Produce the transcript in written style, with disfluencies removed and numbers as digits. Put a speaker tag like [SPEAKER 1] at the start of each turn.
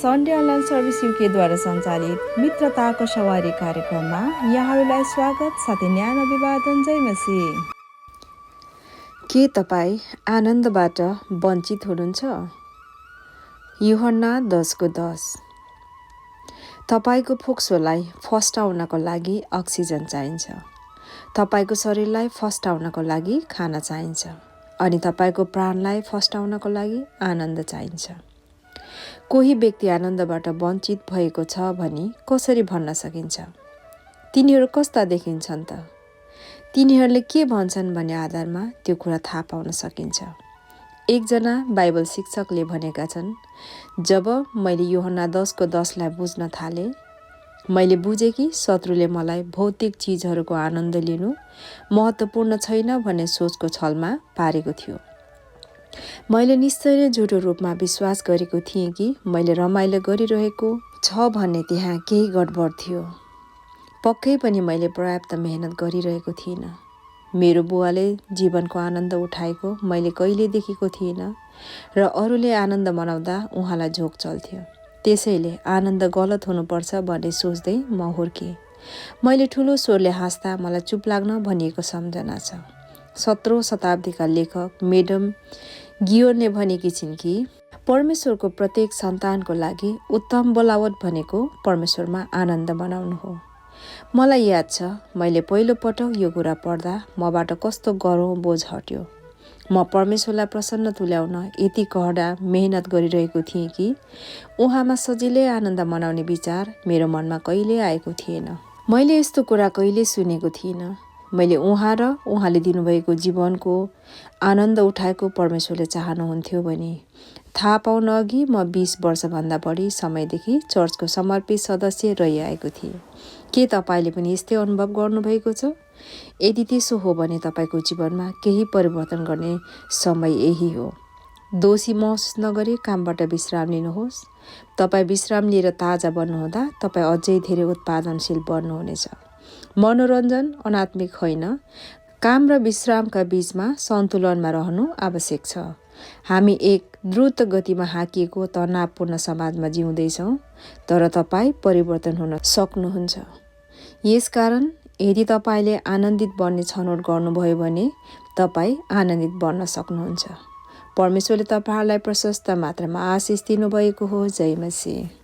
[SPEAKER 1] Sunday online service युकेद्वारा सञ्चालित मित्रताको सवारी कार्यक्रममा यहाँहरूलाई स्वागत साथै न्यानो अभिवादन। जय मसीह।
[SPEAKER 2] के तपाईँ आनन्दबाट वञ्चित हुनुहुन्छ? यूहन्ना 10:10। तपाईँको फोक्सोलाई फस्टाउनको लागि अक्सिजन चाहिन्छ, तपाईँको शरीरलाई फस्टाउनको लागि खाना चाहिन्छ, अनि तपाईँको प्राणलाई फस्टाउनको लागि आनन्द चाहिन्छ। कोही व्यक्ति आनन्दबाट वञ्चित भएको छ भनी कसरी भन्न सकिन्छ? तिनीहरू कस्ता देखिन्छन् त? तिनीहरूले के भन्छन् भन्ने आधारमा त्यो कुरा थाहा पाउन सकिन्छ। एकजना बाइबल शिक्षकले भनेका छन्, जब मैले यूहन्ना 10:10लाई बुझ्न थालेँ, मैले बुझेँ कि शत्रुले मलाई भौतिक चिजहरूको आनन्द लिनु महत्त्वपूर्ण छैन भन्ने सोचको छलमा पारेको थियो। मैले निश्चय नै झुटो रूपमा विश्वास गरेको थिएँ कि मैले रमाइलो गरिरहेको छ भन्ने त्यहाँ केही गडबड थियो। पक्कै पनि मैले पर्याप्त मेहनत गरिरहेको थिइनँ। मेरो बुवाले जीवनको आनन्द उठाएको मैले कहिले देखेको थिइनँ र अरूले आनन्द मनाउँदा उहाँलाई झोक चल्थ्यो। त्यसैले आनन्द गलत हुनुपर्छ भन्ने सोच्दै म हुर्केँ। मैले ठुलो स्वरले हाँस्दा मलाई चुप लाग्न भनिएको सम्झना छ। 17औं शताब्दीका लेखक मेडम गियोरले भनेकी छिन् कि परमेश्वरको प्रत्येक सन्तानको लागि उत्तम बोलावट भनेको परमेश्वरमा आनन्द मनाउनु हो। मलाई याद छ, मैले पहिलो पटक यो कुरा पढ्दा मबाट कस्तो गह्रौँ बोझ हट्यो। म परमेश्वरलाई प्रसन्न तुल्याउन यति कडा मेहनत गरिरहेको थिएँ कि उहाँमा सजिलै आनन्द मनाउने विचार मेरो मनमा कहिल्यै आएको थिएन। मैले यस्तो कुरा कहिल्यै सुनेको थिइनँ। मैले उहाँ र उहाँले दिनुभएको जीवनको आनन्द उठाएको परमेश्वरले चाहनुहुन्थ्यो भने थाहा पाउन अघि म 20 वर्षभन्दा बढी समयदेखि चर्चको समर्पित सदस्य रहिआएको थिएँ। के तपाईँले पनि यस्तै अनुभव गर्नुभएको छ? यदि त्यसो हो भने तपाईँको जीवनमा केही परिवर्तन गर्ने समय यही हो। दोषी महसुस नगरी कामबाट विश्राम लिनुहोस्। तपाईँ विश्राम लिएर ताजा बन्नुहुँदा तपाईँ अझै धेरै उत्पादनशील बन्नुहुनेछ। मनोरञ्जन अनात्मिक होइन, काम र विश्रामका बीचमा सन्तुलनमा रहनु आवश्यक छ। हामी एक द्रुत गतिमा हाकिएको तनावपूर्ण समाजमा जिउँदैछौँ, तर तपाईँ परिवर्तन हुन सक्नुहुन्छ। यसकारण यदि तपाईँले आनन्दित बन्ने छनौट गर्नुभयो भने तपाईँ आनन्दित बन्न सक्नुहुन्छ। परमेश्वरले तपाईँहरूलाई प्रशस्त मात्रामा आशिष दिनुभएको हो। जय मसीह।